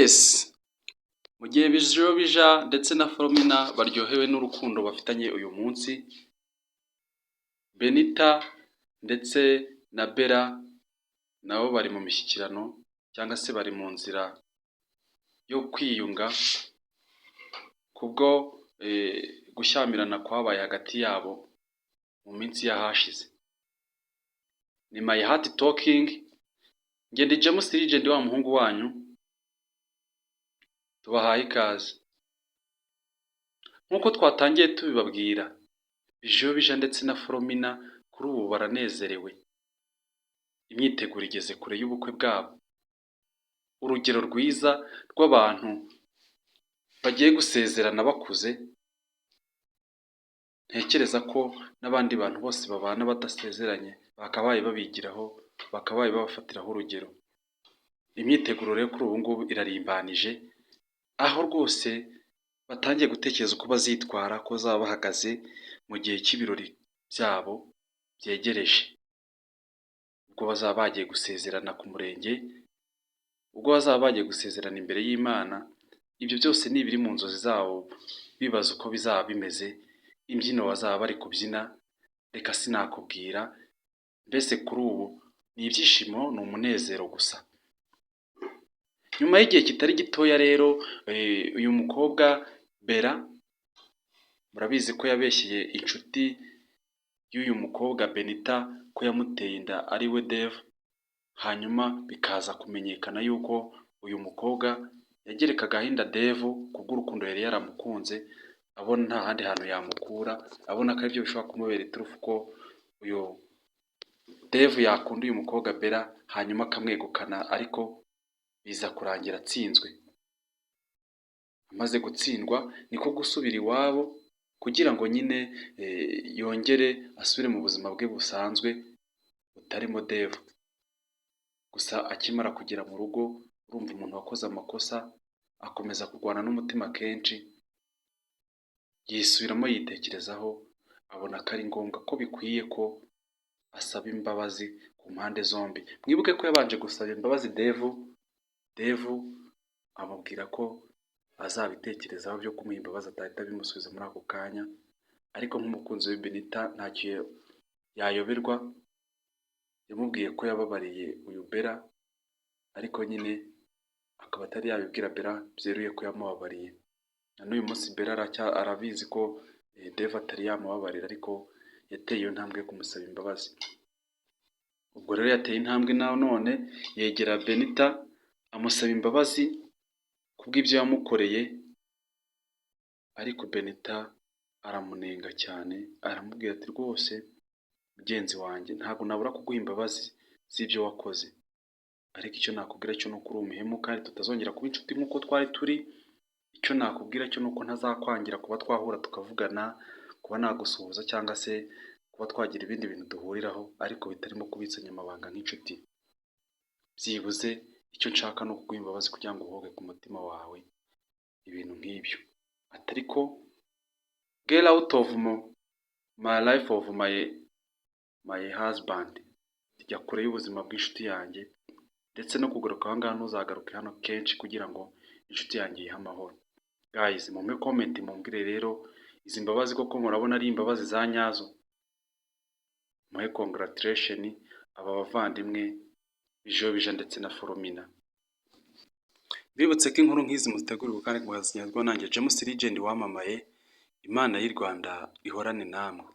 Yes, mu gihe Bijiyobija ndetse na Foromina baryohewe n'urukundo bafitanye uyu munsi, Benita ndetse na Bella nabo bari mu mishyikirano cyangwa se bari mu nzira yo kwiyunga kubwo gushyamirana kwabaye hagati yabo mu minsi y'ahashize. Ni My Heart Talking, njye ndi James Legend, wa muhungu wanyu, tubahaye ikaze. Nk'uko twatangiye tubibabwira, Bijiyobija ndetse na Foromina kuri ubu baranezerewe. Imyiteguro igeze kure y'ubukwe bwabo. Urugero rwiza rw'abantu bagiye gusezerana bakuze, ntekereza ko n'abandi bantu bose babana badasezeranye bakabaye babigiraho, bakabaye babafatiraho urugero. Imyiteguro rero kuri ubu ngubu irarimbanije, aho rwose batangiye gutekereza uko bazitwara, ko bazaba bahagaze mu gihe cy'ibirori byabo byegereje. Ubwo bazaba bagiye gusezerana ku murenge, ubwo bazaba bagiye gusezerana imbere y'Imana, ibyo byose ni ibiri mu nzozi zabo, bibaza uko bizaba bimeze, imbyino bazaba bari kubyina, reka sinakubwira, mbese kuri ubu ni ibyishimo, ni umunezero gusa. Nyuma y'igihe kitari gitoya rero, uyu mukobwa Bella, murabizi ko yabeshyeye inshuti y'uyu mukobwa Benita ko yamuteye inda ari we Dave, hanyuma bikaza kumenyekana yuko uyu mukobwa yagerekagaho inda Dave kubw'urukundo yari yaramukunze, abona nta handi hantu yamukura, abona ko aribyo bishobora kumubera iturufu ko uyu Dave yakunda uyu mukobwa Bella, hanyuma akamwegukana, ariko biza kurangira atsinzwe. Amaze gutsindwa niko gusubira iwabo kugira ngo nyine yongere asubire mu buzima bwe busanzwe butarimo Dave. Gusa akimara kugera mu rugo, urumva umuntu wakoze amakosa akomeza kurwana n'umutima kenshi, yisubiramo, yitekerezaho, abona ko ari ngombwa, ko bikwiye ko asaba imbabazi ku mpande zombi. Mwibuke ko yabanje gusaba imbabazi Dave, Dave amubwira ko azabitekerezaho byo kumuha imbabazi, atahita abimusubiza muri ako kanya, ariko nk'umukunzi we Benita ntacyo yayoberwa, yamubwiye ko yababariye uyu Bella, ariko nyine akaba atari yabibwira Bella byeruye ko yamubabariye. Na n'uyu munsi Bella arabizi ko Dave atari yamubabarira, ariko yateye iyo ntambwe yo kumusaba imbabazi. Ubwo rero yateye intambwe none yegera Benita amusaba imbabazi kubw'ibyo yamukoreye, ariko Benita aramunenga cyane, aramubwira ati: "Rwose mugenzi wanjye, ntabwo nabura kuguha imbabazi z'ibyo wakoze, ariko icyo nakubwira cyo ni uko uri umuhemu kandi tutazongera kuba inshuti nk'uko twari turi. Icyo nakubwira cyo ni uko ntazakwangira kuba twahura tukavugana, kuba nagusuhuza cyangwa se kuba twagira ibindi bintu duhuriraho, ariko bitarimo kubitsanya amabanga nk'inshuti. Byibuze icyo nshaka ni ukuguha imbabazi kugira ngo ubohoke ku mutima wawe," ibintu nk'ibyo. Ati: "Ariko get out of my life, of my husband, jya kure y'ubuzima bw'inshuti yanjye, ndetse no kugaruka aha ngaha ntuzagaruke hano kenshi, kugira ngo inshuti yanjye yihe amahoro." Guys, mumpe comment mumbwire rero, izi mbabazi koko murabona ari imbabazi za nyazo? Muhe congratulation aba bavandimwe Bijiyobija ndetse na Foromina. Mbibutse ko inkuru nk'izi muzitegurirwa kandi mukazigezwaho nanjye James Legend wamamaye. Imana y'u Rwanda ihorane namwe.